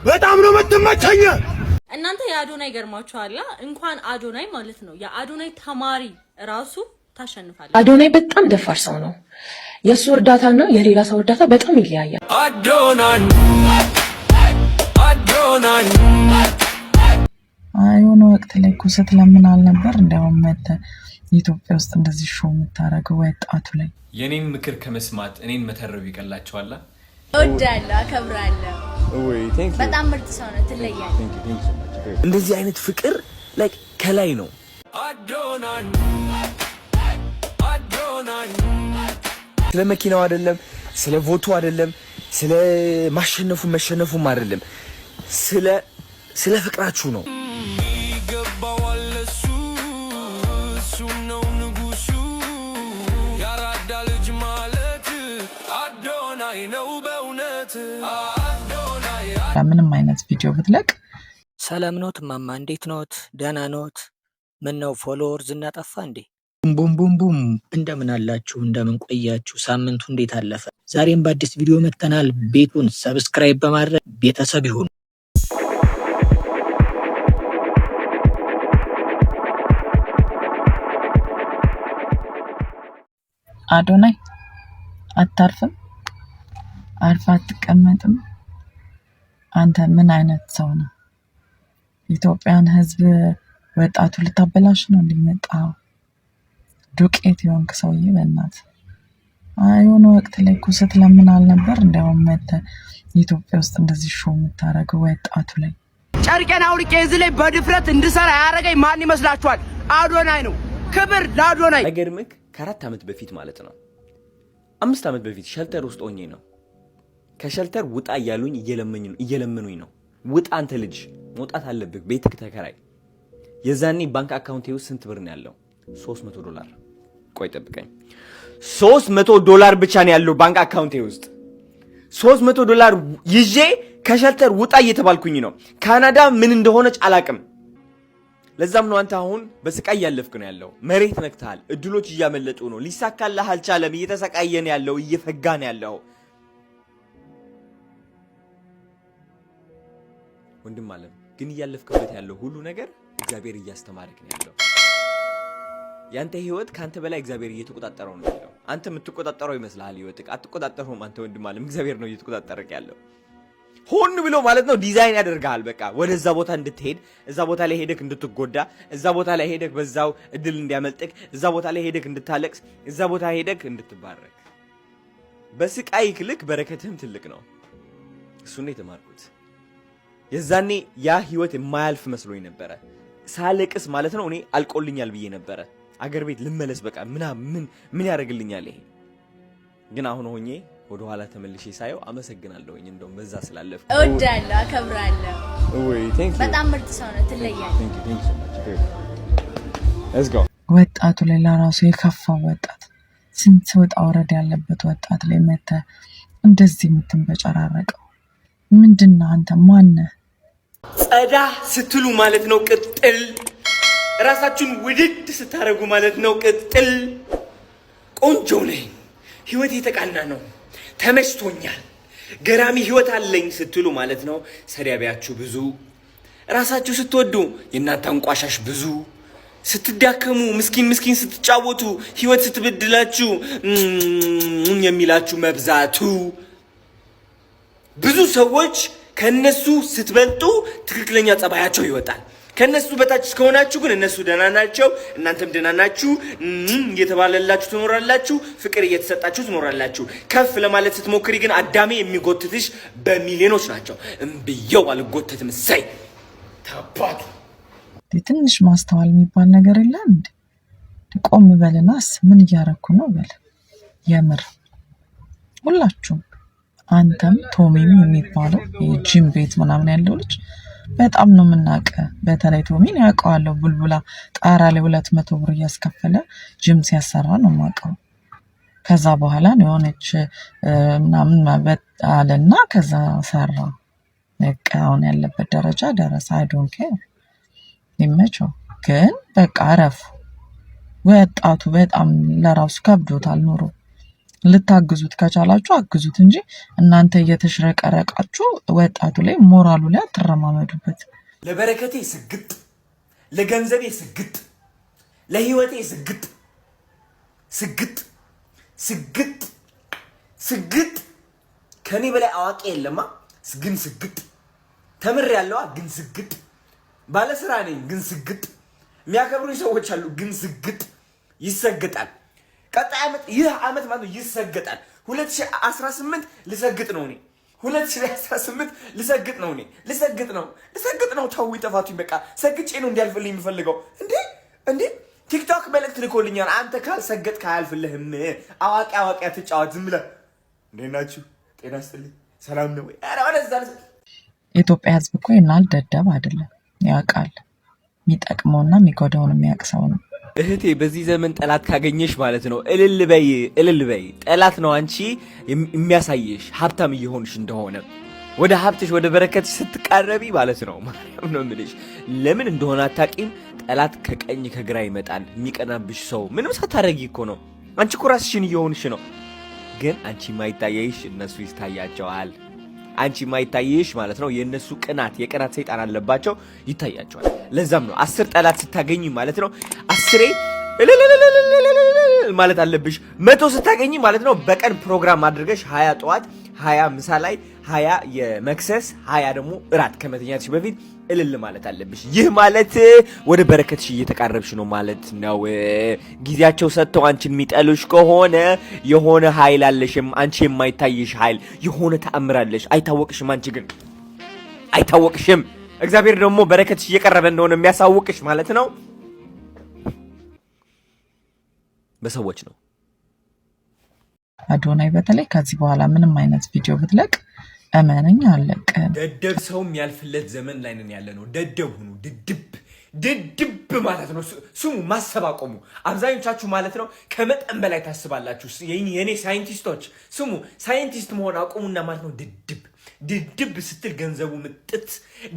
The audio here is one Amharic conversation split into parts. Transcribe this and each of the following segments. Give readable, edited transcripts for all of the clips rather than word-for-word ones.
በጣም ነው የምትመቸኝ። እናንተ የአዶናይ ገርማችኋል። እንኳን አዶናይ ማለት ነው የአዶናይ ተማሪ ራሱ ታሸንፋለች። አዶናይ በጣም ደፋር ሰው ነው። የእሱ እርዳታና የሌላ ሰው እርዳታ በጣም ይለያያል። አዶናይ አዶናይ። የሆነ ወቅት ላይ እኮ ስትለምን አልነበር? እንዲያውም መተህ ኢትዮጵያ ውስጥ እንደዚህ show የምታደርገው ወጣቱ ላይ። የኔን ምክር ከመስማት እኔን መተረብ ይቀላቸዋላ። እወዳለሁ፣ አከብራለሁ። በጣም ምርጥ ሰው ነው፣ ትለያለህ። እንደዚህ አይነት ፍቅር like ከላይ ነው። አዶናይ አዶናይ። ስለ መኪናው አይደለም፣ ስለ vote ኡ አይደለም፣ ስለ ማሸነፉ መሸነፉም አይደለም፣ ስለ ፍቅራችሁ ነው። ይገባዋል እሱ፣ እሱ ነው ንጉሱ። ያራዳ ልጅ ማለት አዶናይ ነው በእውነት አዶናይ። ምንም አይነት ቪዲዮ ብትለቅ። ሰላም ኖት እማማ፣ እንዴት ኖት? ደህና ኖት? ምን ነው follower ዝና ጠፋ እንዴ? ቡም ቡም ቡም። እንደምን አላችሁ? እንደምን ቆያችሁ? ሳምንቱ እንዴት አለፈ? ዛሬም በአዲስ ቪዲዮ መጥተናል። ቤቱን subscribe በማድረግ ቤተሰብ ይሁኑ። አዶናይ አታርፍም፣ አርፈ አትቀመጥም። አንተ ምን አይነት ሰው ነህ? ኢትዮጵያን ሕዝብ ወጣቱ ልታበላሽ ነው እንዲመጣው ዱቄት የሆንክ ሰውዬ በእናት። የሆነ ወቅት ላይ እኮ ስትለምን አልነበር? እንዲያውም መተህ ኢትዮጵያ ውስጥ እንደዚህ show የምታደርገው ወጣቱ ላይ። ጨርቄን አውልቄ እዚህ ላይ በድፍረት እንድሰራ ያደረገኝ ማን ይመስላችኋል? አዶናይ ነው። ክብር ለአዶናይ። አይገርምህ? ከ4 ዓመት በፊት ማለት ነው፣ 5 ዓመት በፊት shelter ውስጥ ሆኜ ነው። ከ shelter ውጣ እያሉኝ እየለመኑኝ ነው። ውጣ አንተ ልጅ መውጣት አለብህ፣ ቤትህ ተከራይ። የዛኔ ባንክ account ኤ ውስጥ ስንት ብር ነው ያለው? 300 ዶላር። ቆይ ጠብቀኝ። 300 ዶላር ብቻ ነው ያለው ባንክ account ኤ ውስጥ። 300 ዶላር ይዤ ከ shelter ውጣ እየተባልኩኝ ነው። ካናዳ ምን እንደሆነች አላቅም። ለዛም ነው አንተ አሁን በስቃይ እያለፍክ ነው ያለው። መሬት ነክተሃል። እድሎች እያመለጡ ነው። ሊሳካልህ አልቻለም። እየተሰቃየን ያለው፣ እየፈጋን ያለው ወንድም አለም፣ ግን እያለፍክበት ያለው ሁሉ ነገር እግዚአብሔር እያስተማረክ ነው ያለው። ያንተ ህይወት ከአንተ በላይ እግዚአብሔር እየተቆጣጠረው ነው ያለው። አንተ የምትቆጣጠረው ይመስልሃል ህይወትህ፣ አትቆጣጠረውም። አንተ ወንድም አለም እግዚአብሔር ነው እየተቆጣጠረክ ያለው። ሆን ብሎ ማለት ነው ዲዛይን ያደርግሃል። በቃ ወደዛ ቦታ እንድትሄድ፣ እዛ ቦታ ላይ ሄደክ እንድትጎዳ፣ እዛ ቦታ ላይ ሄደክ በዛው እድል እንዲያመልጥክ፣ እዛ ቦታ ላይ ሄደክ እንድታለቅስ፣ እዛ ቦታ ሄደክ እንድትባረክ። በስቃይክ ልክ በረከትህም ትልቅ ነው። እሱን ነው የተማርኩት። የዛኔ ያ ህይወት የማያልፍ መስሎኝ ነበረ። ሳለቅስ ማለት ነው እኔ አልቆልኛል ብዬ ነበረ። አገር ቤት ልመለስ በቃ ምን ምን ያደርግልኛል ይሄ። ግን አሁን ሆኜ ወደ ኋላ ተመልሼ ሳየው አመሰግናለሁኝ እንደውም በዛ ስላለፍኩ። እወዳለሁ፣ አከብራለሁ። በጣም ምርጥ ሰው ነው፣ ትለያለህ። ወጣቱ ላይ ለራሱ የከፋው ወጣት፣ ስንት ወጣ ውረድ ያለበት ወጣት ላይ መተህ እንደዚህ የምትንበጨራረቀው ምንድን ነው? አንተ ማነህ? ጸዳ ስትሉ ማለት ነው ቅጥል፣ ራሳችሁን ውድድ ስታደርጉ ማለት ነው ቅጥል። ቆንጆ ነኝ፣ ህይወት የተቃና ነው፣ ተመችቶኛል፣ ገራሚ ህይወት አለኝ ስትሉ ማለት ነው ሰዳቢያችሁ ብዙ። ራሳችሁ ስትወዱ የእናንተ አንቋሻሽ ብዙ። ስትዳከሙ ምስኪን ምስኪን ስትጫወቱ ህይወት ስትበድላችሁ የሚላችሁ መብዛቱ። ብዙ ሰዎች ከነሱ ስትበልጡ ትክክለኛ ጸባያቸው ይወጣል። ከነሱ በታች እስከሆናችሁ ግን እነሱ ደህና ናቸው፣ እናንተም ደህና ናችሁ እየተባለላችሁ ትኖራላችሁ። ፍቅር እየተሰጣችሁ ትኖራላችሁ። ከፍ ለማለት ስትሞክሪ ግን አዳሜ የሚጎትትሽ በሚሊዮኖች ናቸው። እምብየው አልጎተትም። እሰይ ተባቱ። ትንሽ ማስተዋል የሚባል ነገር የለም እንዴ? ቆም በልናስ ምን እያረኩ ነው በል። የምር ሁላችሁም፣ አንተም ቶሚም የሚባለው የጂም ቤት ምናምን ያለው ልጅ በጣም ነው የምናውቅ። በተለይ ቶሚን ያውቀዋለሁ። ቡልቡላ ጣራ ላይ 200 ብር እያስከፈለ ጂም ሲያሰራ ነው የማውቀው። ከዛ በኋላ የሆነች ምናምን አለና ከዛ ሰራ። በቃ አሁን ያለበት ደረጃ ደረሰ። I don't care፣ ይመቸው። ግን በቃ አረፉ። ወጣቱ በጣም ለራሱ ከብዶታል ኑሮ። ልታግዙት ከቻላችሁ አግዙት እንጂ እናንተ እየተሽረቀረቃችሁ ወጣቱ ላይ ሞራሉ ላይ አትረማመዱበት። ለበረከቴ ስግጥ፣ ለገንዘቤ ስግጥ፣ ለህይወቴ ስግጥ ስግጥ ስግጥ ስግጥ። ከኔ በላይ አዋቂ የለማ፣ ግን ስግጥ። ተምር ያለዋ ግን ስግጥ። ባለስራ ነኝ ግን ስግጥ። የሚያከብሩኝ ሰዎች አሉ ግን ስግጥ። ይሰግጣል። ቀጣይ ዓመት ይህ ዓመት ማለት ነው ይሰገጣል። 2018 ልሰግጥ ነው እኔ፣ 2018 ልሰግጥ ነው እኔ፣ ልሰግጥ ነው፣ ልሰግጥ ነው። ተው ይጠፋቱኝ። በቃ ሰግጬ ነው እንዲያልፍልኝ የምፈልገው። እንዴ እንዴ፣ ቲክቶክ መልእክት ልኮልኛል። አንተ ካልሰገጥክ አያልፍልህም። አዋቂ አዋቂ አትጫወት ዝም ብለህ እንዴት ናችሁ? ጤና ይስጥልኝ፣ ሰላም ነው ወይ? ኧረ ወደዛ። የኢትዮጵያ ሕዝብ እኮ ይናል ደደብ አይደለም፣ ያውቃል። የሚጠቅመውና የሚጎዳውን የሚያውቅ ሰው ነው። እህቴ፣ በዚህ ዘመን ጠላት ካገኘሽ ማለት ነው እልል በይ፣ እልል በይ። ጠላት ነው አንቺ የሚያሳይሽ ሀብታም እየሆንሽ እንደሆነ፣ ወደ ሀብትሽ ወደ በረከትሽ ስትቃረቢ ማለት ነው። ማርያም ነው የምልሽ። ለምን እንደሆነ አታውቂም። ጠላት ከቀኝ ከግራ ይመጣል። የሚቀናብሽ ሰው ምንም ሳታረጊ እኮ ነው። አንቺ እኮ ራስሽን እየሆንሽ ነው። ግን አንቺ የማይታየሽ እነሱ ይታያቸዋል። አንቺ የማይታይሽ ማለት ነው የእነሱ ቅናት፣ የቅናት ሰይጣን አለባቸው፣ ይታያቸዋል። ለዛም ነው 10 ጠላት ስታገኝ ማለት ነው 10ሬ እልልልልልልልል ማለት አለብሽ። 100 ስታገኝ ማለት ነው በቀን ፕሮግራም አድርገሽ 20 ጠዋት፣ 20 ምሳ ላይ፣ 20 የመክሰስ፣ 20 ደግሞ እራት ከመተኛትሽ በፊት እልል ማለት አለብሽ። ይህ ማለት ወደ በረከትሽ እየተቃረብሽ ነው ማለት ነው። ጊዜያቸው ሰጥተው አንቺን የሚጠሉሽ ከሆነ የሆነ ኃይል አለሽ፣ አንቺ የማይታይሽ ኃይል፣ የሆነ ተአምር አለሽ። አይታወቅሽም፣ አንቺ ግን አይታወቅሽም። እግዚአብሔር ደግሞ በረከትሽ እየቀረበ እንደሆነ የሚያሳውቅሽ ማለት ነው በሰዎች ነው። አዶናይ በተለይ ከዚህ በኋላ ምንም አይነት ቪዲዮ ብትለቅ እመነኝ አለቅህም። ደደብ ሰው የሚያልፍለት ዘመን ላይ ነን ያለ ነው። ደደብ ሁኑ። ድድብ ድድብ ማለት ነው። ስሙ፣ ማሰብ አቆሙ። አብዛኞቻችሁ ማለት ነው ከመጠን በላይ ታስባላችሁ። የኔ ሳይንቲስቶች ስሙ፣ ሳይንቲስት መሆን አቁሙና ማለት ነው ድድብ ድድብ ስትል ገንዘቡ ምጥት፣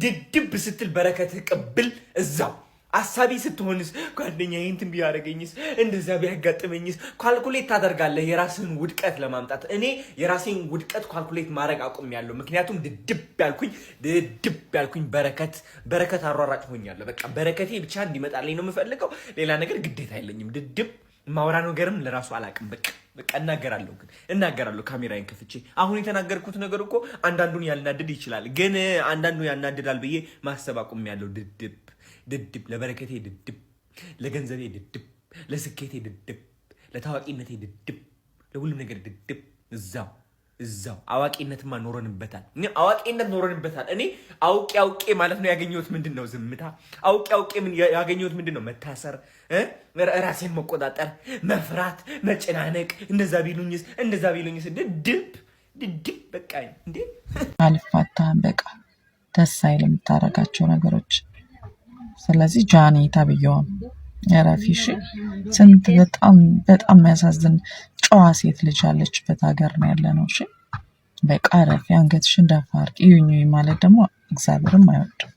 ድድብ ስትል በረከትህ ቅብል እዛው። አሳቢ ስትሆንስ ጓደኛዬ እንትን ቢያደርገኝስ፣ እንደዚያ ቢያጋጥመኝስ calculate ታደርጋለህ የራስህን ውድቀት ለማምጣት። እኔ የራሴን ውድቀት calculate ማድረግ አቁሜያለሁ። ምክንያቱም ድድብ ያልኩኝ ድድብ ያልኩኝ በረከት በረከት አሯራጭ ሆኛለሁ። በቃ በረከቴ ብቻ እንዲመጣልኝ ነው የምፈልገው። ሌላ ነገር ግዴታ የለኝም። ድድብ ማውራ ነገርም ለራሱ አላውቅም። በቃ በቃ እናገራለሁ፣ ግን እናገራለሁ ካሜራዬን ከፍቼ። አሁን የተናገርኩት ነገር እኮ አንዳንዱን ያናድድ ይችላል፣ ግን አንዳንዱ ያናድዳል ብዬ ማሰብ አቁሜያለሁ። ድድብ ድድብ፣ ለበረከቴ ድድብ፣ ለገንዘቤ ድድብ፣ ለስኬቴ ድድብ፣ ለታዋቂነቴ ድድብ፣ ለሁሉም ነገር ድድብ። እዛው እዛው አዋቂነትማ ኖረንበታል። አዋቂነት ኖረንበታል። እኔ አውቄ አውቄ ማለት ነው ያገኘሁት ምንድን ነው? ዝምታ። አውቄ አውቄ ያገኘሁት ምንድን ነው? መታሰር፣ ራሴን መቆጣጠር፣ መፍራት፣ መጨናነቅ። እንደዛ ቢሉኝስ፣ እንደዛ ቢሉኝስ። ድድብ ድድብ በቃ እንዴ። አልፋታህም። በቃ ደስ አይልም የምታደርጋቸው ነገሮች። ስለዚህ ጃኒ ተብዬውን እረፊ እሺ። ስንት በጣም በጣም የሚያሳዝን ጨዋ ሴት ልጅ ያለችበት ሀገር ነው ያለ ነው። እሺ በቃ እረፊ፣ አንገትሽን ደፋ አድርጊ። እዩኝ እዩኝ ማለት ደግሞ እግዚአብሔርም አይወድም።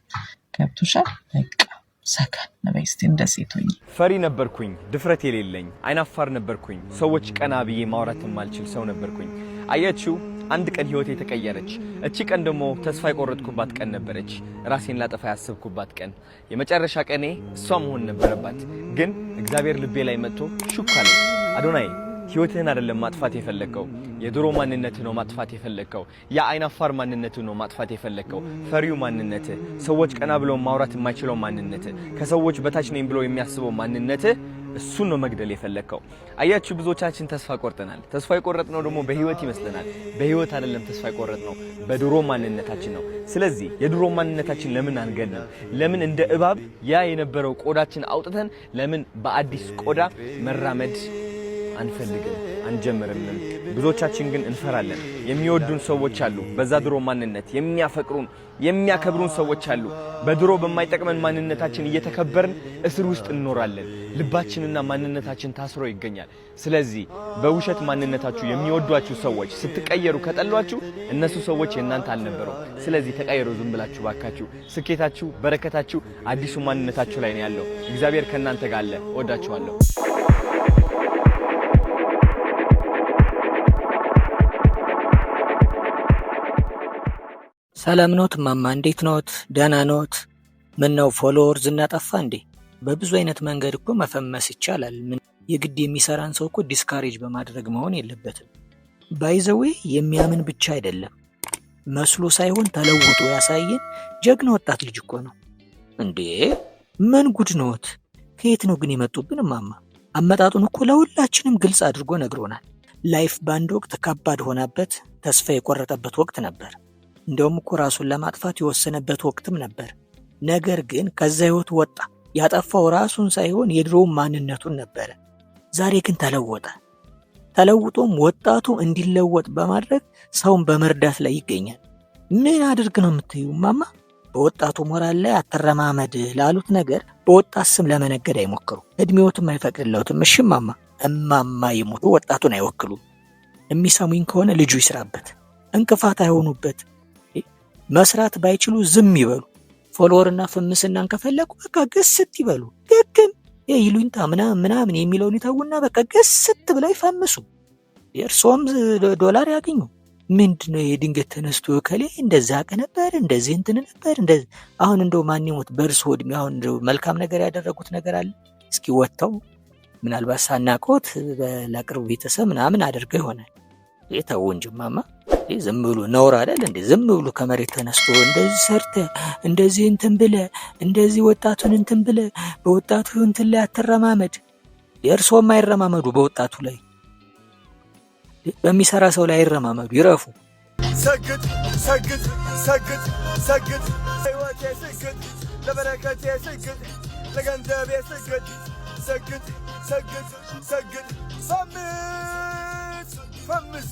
ገብቶሻል? በቃ ሰከን በይ እስቲ እንደ ሴት ሁኚ። ፈሪ ነበርኩኝ፣ ድፍረት የሌለኝ አይናፋር ነበርኩኝ። ሰዎች ቀና ብዬ ማውራት የማልችል ሰው ነበርኩኝ። አያችሁ፣ አንድ ቀን ህይወቴ ተቀየረች። እቺ ቀን ደግሞ ተስፋ የቆረጥኩባት ቀን ነበረች። ራሴን ላጠፋ ያሰብኩባት ቀን፣ የመጨረሻ ቀኔ እሷ መሆን ነበረባት። ግን እግዚአብሔር ልቤ ላይ መጥቶ ሹክ አለኝ። አዶናይ፣ ህይወትህን አይደለም ማጥፋት የፈለግከው፣ የድሮ ማንነትህ ነው ማጥፋት የፈለግከው። የአይናፋር ማንነትህ ነው ማጥፋት የፈለግከው። ፈሪው ማንነትህ፣ ሰዎች ቀና ብሎ ማውራት የማይችለው ማንነትህ፣ ከሰዎች በታች ነኝ ብሎ የሚያስበው ማንነትህ፣ እሱን ነው መግደል የፈለግከው። አያችሁ፣ ብዙዎቻችን ተስፋ ቆርጠናል። ተስፋ የቆረጥነው ደግሞ በህይወት ይመስለናል። በህይወት አይደለም ተስፋ የቆረጥነው፣ በድሮ ማንነታችን ነው። ስለዚህ የድሮ ማንነታችን ለምን አንገልም? ለምን እንደ እባብ ያ የነበረው ቆዳችን አውጥተን ለምን በአዲስ ቆዳ መራመድ አንፈልግም፣ አንጀምርምም? ብዙዎቻችን ግን እንፈራለን። የሚወዱን ሰዎች አሉ፣ በዛ ድሮ ማንነት የሚያፈቅሩን የሚያከብሩን ሰዎች አሉ። በድሮ በማይጠቅመን ማንነታችን እየተከበርን እስር ውስጥ እንኖራለን። ልባችንና ማንነታችን ታስሮ ይገኛል። ስለዚህ በውሸት ማንነታችሁ የሚወዷችሁ ሰዎች ስትቀየሩ ከጠሏችሁ እነሱ ሰዎች የእናንተ አልነበሩም። ስለዚህ ተቀየሩ ዝም ብላችሁ ባካችሁ። ስኬታችሁ፣ በረከታችሁ አዲሱ ማንነታችሁ ላይ ነው ያለው። እግዚአብሔር ከእናንተ ጋር አለ። እወዳችኋለሁ። ሰላም ኖት እማማ? እንዴት ኖት? ደህና ኖት? ምን ነው follower ዝና ጠፋ እንዴ? በብዙ አይነት መንገድ እኮ መፈመስ ይቻላል። የግድ የሚሰራን ሰው እኮ discourage በማድረግ መሆን የለበትም። By the way የሚያምን ብቻ አይደለም፣ መስሎ ሳይሆን ተለውጦ ያሳየን ጀግና ወጣት ልጅ እኮ ነው። እንዴ ምን ጉድ ኖት? ከየት ነው ግን የመጡብን እማማ? አመጣጡን እኮ ለሁላችንም ግልጽ አድርጎ ነግሮናል። Life በአንድ ወቅት ከባድ ሆናበት ተስፋ የቆረጠበት ወቅት ነበር። እንደውም እኮ ራሱን ለማጥፋት የወሰነበት ወቅትም ነበር። ነገር ግን ከዛ ህይወት ወጣ። ያጠፋው ራሱን ሳይሆን የድሮውን ማንነቱን ነበረ። ዛሬ ግን ተለወጠ። ተለውጦም ወጣቱ እንዲለወጥ በማድረግ ሰውን በመርዳት ላይ ይገኛል። ምን አድርግ ነው የምትዩ እማማ? በወጣቱ ሞራል ላይ አትረማመድ ላሉት ነገር በወጣት ስም ለመነገድ አይሞክሩ። እድሜዎትም አይፈቅድለትም። እሺ እማማ፣ እማማ ይሙቱ ወጣቱን አይወክሉም። የሚሰሙኝ ከሆነ ልጁ ይስራበት፣ እንቅፋት አይሆኑበት። መስራት ባይችሉ ዝም ይበሉ። Follower ና ፍምስናን ከፈለጉ በቃ ግስት ይበሉ። ግግም ይሉኝታ ምናምን ምናምን የሚለውን ይተዉና በቃ ግስት ብለው ይፈምሱ። የእርስዎም ዶላር ያገኙ። ምንድነው የድንገት ተነስቶ እከሌ እንደዛ ነበር፣ እንደዚህ እንትን ነበር፣ እንደዚህ። አሁን እንደው ማን ይሞት በእርስዎ እድሜ አሁን እንደው መልካም ነገር ያደረጉት ነገር አለ? እስኪ ወጥተው ምናልባት ሳናውቀዎት ለቅርብ ቤተሰብ ምናምን አድርገው ይሆናል። ተው እንጂ እማማ፣ ዝም ብሎ ነውር አይደል እንዴ? ዝም ብሎ ከመሬት ተነስቶ እንደዚህ ሰርተ፣ እንደዚህ እንትን ብለ፣ እንደዚህ ወጣቱን እንትን ብለ፣ በወጣቱ እንትን ላይ አትረማመድ። የእርስዎም አይረማመዱ በወጣቱ ላይ፣ በሚሰራ ሰው ላይ አይረማመዱ፣ ይረፉ። ሰግጥ ሰግጥ ሰግጥ ሰግጥ፣ ሕይወቴ ሰግጥ፣ ለበረከቴ ሰግጥ፣ ለገንዘቤ ሰግጥ ሰግጥ ሰግጥ ሰግጥ፣ ፈምስ ፈምስ።